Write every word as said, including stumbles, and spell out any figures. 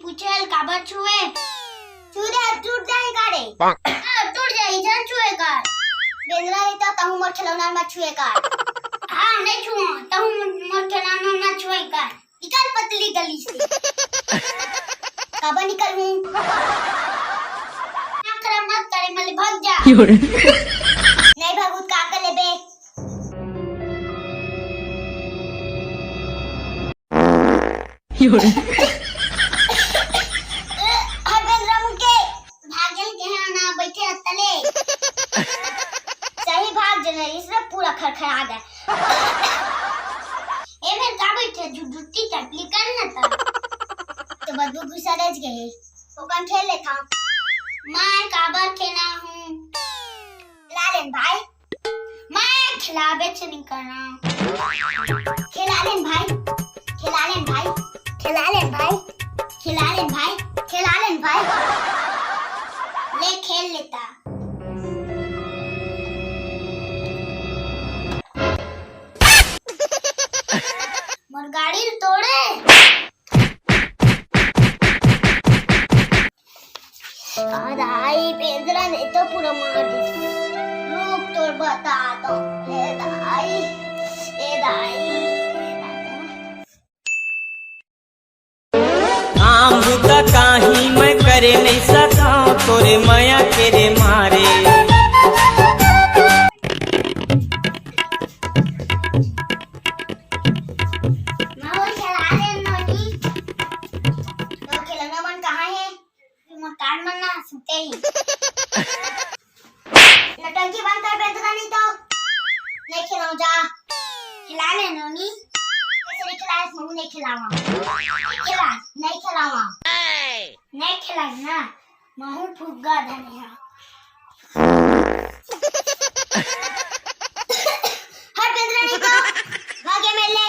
पूछे ल काबर छुए? छू दे, टूट जाही का रे? हाँ, टूट जाही, झन छुए कर। बेंदरा नहीं तो तहूँ मोर खिलौना मत छुए कर। हाँ, नहीं छुआ, तहूँ मोर खिलौना मत छुए कर। निकल पतली गली से। काबर निकल हूँ? आखरा मत करे, मले भाग जा। नहीं भागूत का कर लेबे? हर बेंदरा मुके भागेल के हाँ ना बैठे हत्तले। सही भाग जनरिस रे पूरा खरखरा गए। ए मेर का बैठे जुजुती चटली कर न ता। तो बदबू गुस्सा रह गए। ओकन खेल लेथा। मैं काबर खेला हूँ? ला लेन भाई। मैं खिलाबे च नहीं करना। खिला लेन भाई, खिला लेन भाई, खिला लेन भाई, खिला लेन भाई, खिला लेन भाई। ले खेल लेता। मोर गाड़ी ल तोड़े। अरे दाई, बेंदरा नहीं तो पूरा मार दे। रुक, तोर बता दो। ए दाई, ए दाई। काम बुता काही मैं करे नहीं सका, तोरे मया के रे मारे। मैं वो खिला दे नोनी। तो खिलौना मन कहाँ है? मोर कान मन ना सुते ही। नटंकी बंद कर बेंदरा नहीं तो। नहीं खिलाऊं जा। खिला ले नोनी। कैसे नहीं खिलाए, महू नहीं खिलावा। नहीं खिला, नहीं खिलावा। नहीं खिला ना। महू फुग्गा धनिया। हट बेंदरा नहीं तो। भागे मेले।